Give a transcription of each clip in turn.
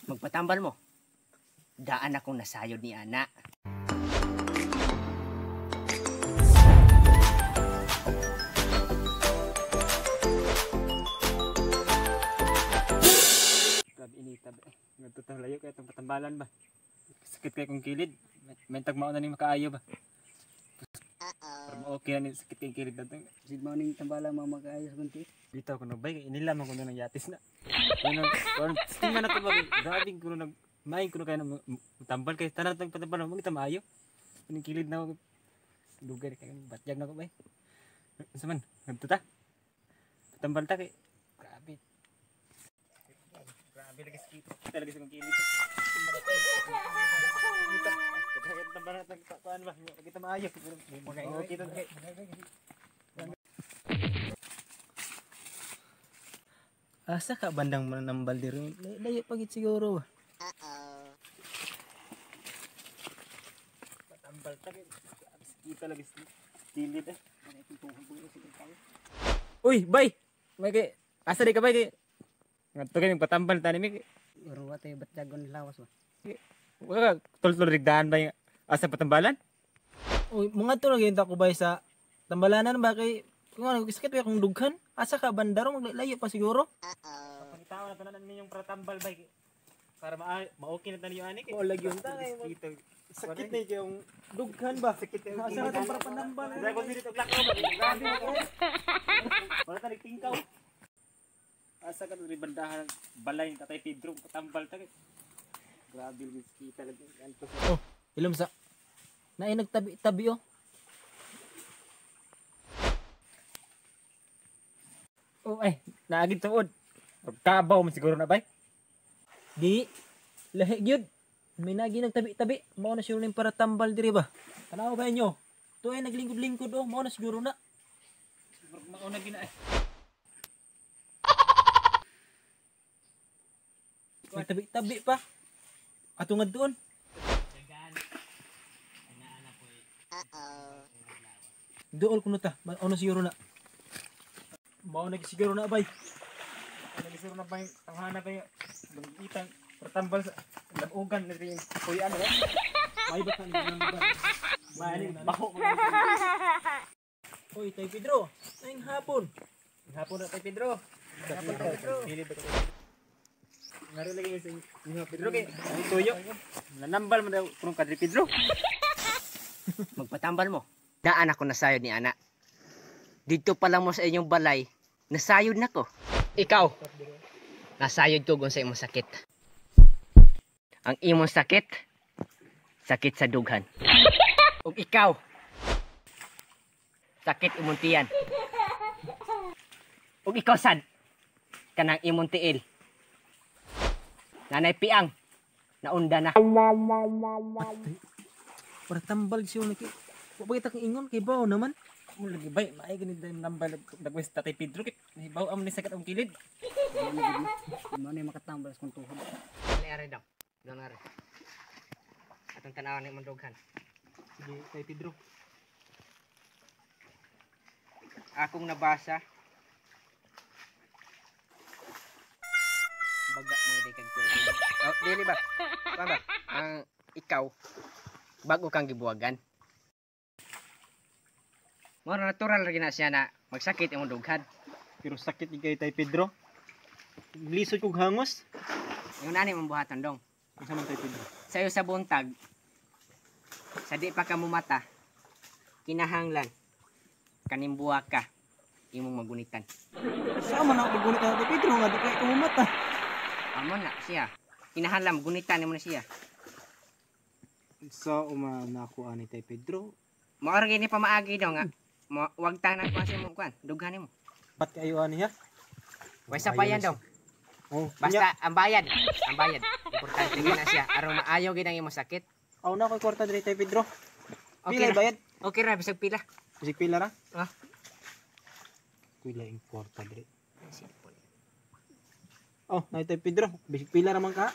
Magpatambal mo. Daan akong nasayod ni ana. Grabe inita ba. Nagtutaw layo kay itong patambalan ba. Sakit kay kong kilid. May tagmao na ni makaayo ba. Pero okay na ni sakit kay kilid na. Sid mo ning tambala mga makaayo sa kunti. Dito ako no bay inila man ko ng yatis na. Ano, tingnan na to ba. Grabe ko nag main ko kay tambal kay tanan tang patambal mo kita maayo. Ning kilid na ako. Lugar kay batyag na ko bay. Unsa man ngadto ta? Tambal ta kay grabe. Grabe lagi sakit. Talaga sa kong kilid. Kita. Tambal na tang kuan ba. Kita maayo. Mga kita kay. Asa ka bandang manambal diri? Layo pagit siguro. Patambal ta kay kita lagi kilid eh. Uy, bay. May kay asa di ka bay kay? Ngadto kay patambal tani mi. Uruwa tayo batyagon lawas ba. Wala tol-tol rigdaan bay asa patambalan? Uy, mga to lagi ko bay sa tambalanan ba kay kung ano sakit ba akong dughan? Asa ka bandaro maglayo pa siguro? Pangitaon na tanan ninyong pratambal bay para ma-okay na tayo ani kay. O lagi unta kay sakit na kayong dughan ba? Sakit na. Asa na tong para panambal? Dai ko dito lakaw ba. Grabe ko. Wala ta nagtingkaw. Asa ka diri bandahan balay ni Tatay Pedro patambal ta kay. Grabe lagi kita lagi anto. Oh, ilom sa. Naay nagtabi-tabi oh. Oh ay, naagid tuod. Pagkabaw man siguro na bay. Di lahi gyud. May nagi nagtabi-tabi, mao na siguro ning para tambal diri ba. Tanaw ba inyo? Tuay naglingkod-lingkod oh, mao na siguro na. Mao na gina eh. Nagtabi-tabi pa. Ato nga doon. Dool kuno ta, mao na siguro na. Mao na siguro na bay. Mao na siguro na bay, tanghana bay. Magitang patambal sa labugan na rin kuyan ba. May ba kan ba? May baho. Oy, Tay Pedro, ayng hapon. Hapon na Tay Pedro. Hapon Tay Pedro. Ngari lagi sa inyo Pedro kay tuyo. Nanambal man daw kunong kadri Pedro. Magpatambal mo. Daan ako nasayod ni ana. Dito pa lang mo sa inyong balay, nasayod na ko. Ikaw, nasayod ko kung sa imong sakit. Ang imong sakit, sakit sa dughan. Ug ikaw, sakit imong tiyan. Ug ikaw sad, kanang imong tiil. Nanay piang, naunda na. Para tambal siya naki. Wa pa kita kang ingon kay bawo naman. Mo lagi bay, maay gani dayong nambal dagwes Tatay Pedro kay hibaw am ni sakit ang kilid. Mo na makatambal sa kong tuhod. Dali are daw. Doon are. Atong tan-awan ni imong dughan. Sige, Tay Pedro. Akong nabasa. Baga mo di kag tuig. Oh, dili ba? Kuan ba? Ang ikaw bago kang gibuwagan. Moro natural ra gina siya na magsakit imong dughan. Pero sakit ni kay Tay Pedro. Lisod kog hangos. Ingon ani imong buhaton dong. Unsa man Tay Pedro? Sayo sa buntag. Sa di pa ka mumata, kinahanglan kanimbuha ka imong magunitan. Sa man ako magunit na Tay Pedro nga di kay kumumata. Amo na siya. Kinahanglan magunitan nimo na siya. Sa uma nako ani Tay Pedro. Mao ra gini pamaagi daw nga. Wag ta na kuan sa imong kuan, dughan nimo. Pat kayo ani ha? Way sa bayan daw. Oh, basta ang bayad, ang bayad. Importante gyud na siya aron maayo gid ang imong sakit. Aw na koy kwarta diri Tay Pedro. Okay pila ra. Bayad? Okay ra bisag pila. Bisag pila ra? Ah. Pila ing kwarta diri. Oh, na Tay Pedro, bisag pila ra man ka.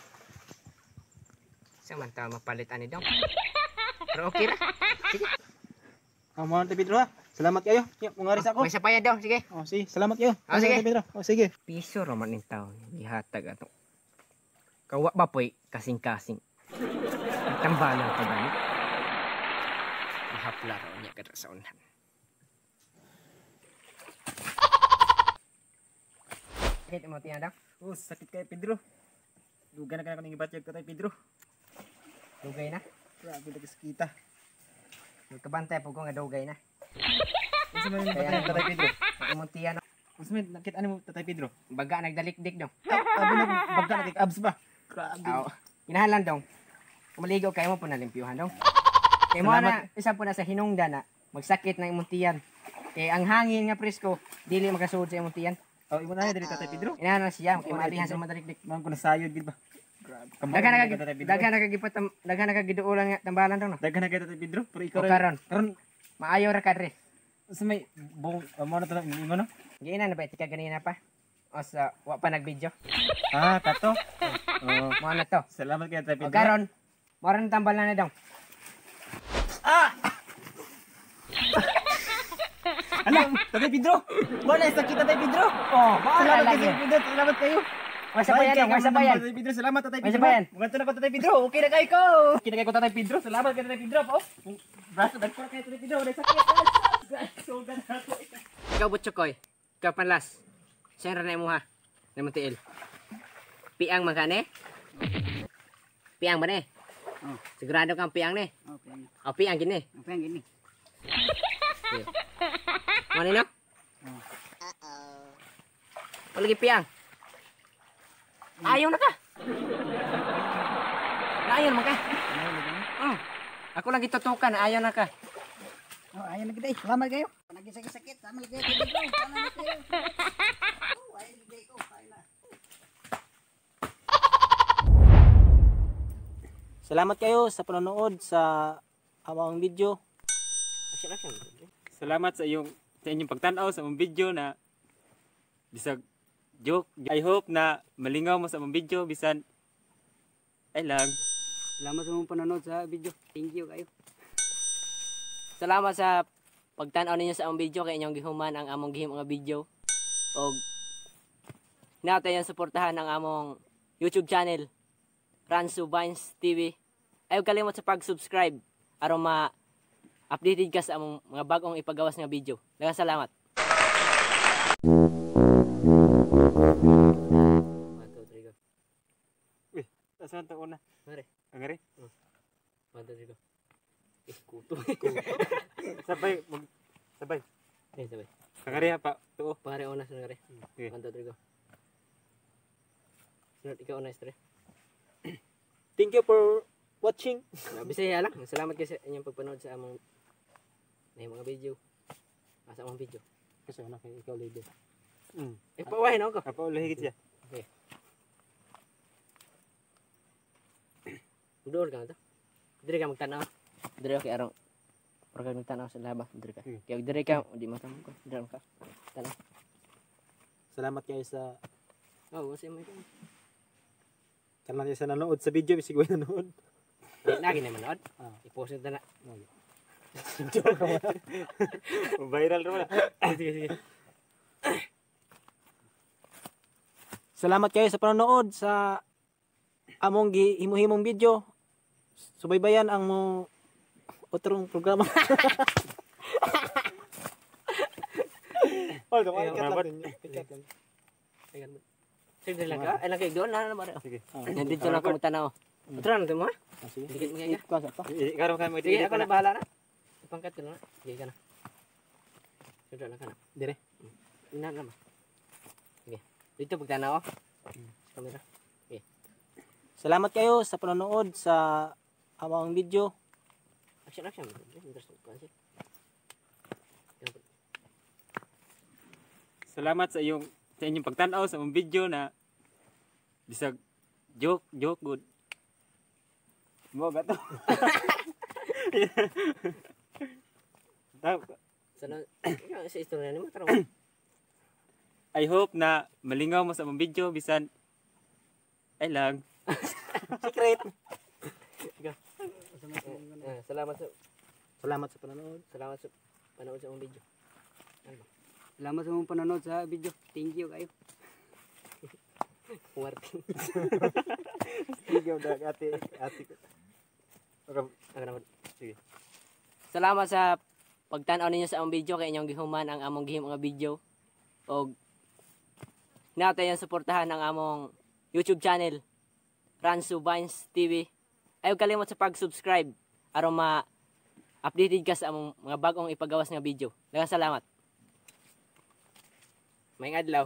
Sa man ta mapalit ani daw. Pero okay ra. Sige. Ah, mo Tay Pedro ha. Salamat kayo. Ya, mungari sa ako. May sapaya daw, sige. Oh, sige, salamat kayo. Oh, sige. Tay Pedro. Oh, sige. Piso ra man ning taon gihatag ato. Kawa ba po'y kasing-kasing. Tambalan pa gani. Mahapla raw niya kada sa unhan. Sakit mo tiyan daw? Oh, sakit kay Pedro. Dugay na kaya kaning ibatyag Tatay Pedro. Dugay na? Grabe na kasakita. Magkabantay po ko nga dugay na. Unsa man yung ibatyag Tatay Pedro? Ang imong tiyan. Unsa man nakita nimo Tatay Pedro? Baga nagdalikdik dong. Abi na baga na abs ba? Grabe. Aw. Kinahanglan dong. Kumaligo kayo mo po nalimpyuhan dong. Kay mo na isa po na sa hinungdan na magsakit ng imong tiyan. Kay ang hangin nga presko dili makasuod sa imong tiyan. Oh, imo na dili Tatay Pedro. Inahan na siya kay maalihan sa imong dalikdik. Man ko nasayod gid ba. Grabe. Daghan na daghan na kagipatam daghan na kagiduolan nga tambalan dong no. Daghan na kay Tatay Pedro, pero ikaw karon. Karon maayo ra kadre. Sa may buong mo na to imo no? Giina na ba tika ganina pa? O sa wa pa nagvideo. Ah, kato. Oh, mo na to. Salamat kay Tatay Pedro. O karon, mo ra tambalan na dong. Ah! Ano? Tatay Pedro! Wala sakit Tatay Pedro! Oh, salamat kay Tatay Pedro! Salamat kayo! Masa pa yan, masa pa yan. Tatay Pedro, salamat Tatay Pedro. Masa pa yan. Mga na ko Tatay Pedro, okay na kayo ko. Okay na kayo ko Tatay Pedro, salamat kay Tatay Pedro. Oh, braso dagko na kayo Tatay Pedro, wala sakit. So gana ko. Ikaw Butchokoy, ikaw panlas. Saan ra na imo ha? Namo tiil. Piang man ka ne? Piang ba ne? Oh. Sigurado kang piang ne? Oh, piang. Oh, piang gini. Oh, piang gini. Okay. Mano no? Oh. Wala lagi piang. Ayaw na ka. Ayaw naman ka. Oh. Ako lang gitutukan, ayaw na ka. Oh, ayaw na gid. Salamat kayo. Nagisakit-sakit, salamat kayo. Salamat kayo. Oh, ayaw na gid ko. Ayaw na. Salamat kayo sa panonood sa among video. Action, action. Salamat sa iyong sa inyong pagtan-aw sa among video na bisag joke. I hope na malingaw mo sa among video bisan ay lang. Salamat sa mong panonood sa video. Thank you kayo. Salamat sa pagtan-aw ninyo sa among video kay inyong gihuman ang among gihimo nga video. Og nato yung suportahan ang among YouTube channel Ransu Vines TV. Ayaw kalimot sa pag-subscribe aron ma updated ka sa among mga bagong ipagawas nga video. Daghang salamat. 1, 2, 3, go. Uy, asa to una? Mare. Angari? 1, 2, 3, go. Eh, kuto. Sabay, sabay. Eh, sabay. Angari ha pa, tuo. Pangari una sa angari. Okay. 1, 2, 3, go. Sunod, ikaw una, istorya. Thank you for watching. Bisaya lang. Salamat kayo sa inyong pagpanood sa among na mga video. Sa among video. Kasi ano kay ikaw leader. Eh, pawahin ako. Apa ulahi gid siya. Okay. Dool ka na to. Dire ka magtanaw. Dire kay arong para ka magtanaw sa laba. Dire ka. Kaya dire ka, di matamo ko. Dire ka. Tanaw. Salamat kayo sa Oh, wasa mo ito. Salamat kayo sa nanood sa video, bisig way nanood. Di na gini manood. Ah. I-post na na. Viral ra man. Sige, sige. Salamat kayo sa panonood sa among gihimo-himong video. Subaybayan ang mo otrong programa. Hold on, ikat lang din. Ikat lang. Sige lang ka. Ay lang kay doon na na ba. Sige. Nandito lang ka magtanaw. Otro na to mo. Sige. Dikit mo kaya. Ikuha sa pa. Ikaw ka mo Sige, ako na bahala na. Ipangkat ko na. Sige ka na. Sige lang ka na. Dire. Ina na ba. Sige. Dito pagtanaw. Sa kamera. Sige. Salamat kayo sa panonood sa among video. Action, action. Salamat sa iyong sa inyong pagtan-aw sa among video na bisag joke joke good. Mo gato. Sana sa istorya nimo tara. I hope na malingaw mo sa among video bisan ay lang. Secret. Salamat sa Salamat sa panonood. Salamat sa panonood sa among video. Ano ba? Salamat sa mong panonood sa video. Thank you kayo. Martin. Ikaw dag ate ate. Okay, Ako naman. Sige. Salamat sa pagtan-aw ninyo sa among video kay inyong gihuman ang among gihimo nga video. Og nato yung suportahan ang among YouTube channel, Ransu Vines TV. Ayaw kalimot sa pag-subscribe aron ma updated ka sa among mga bagong ipagawas nga video. Daghang salamat. Maayong adlaw.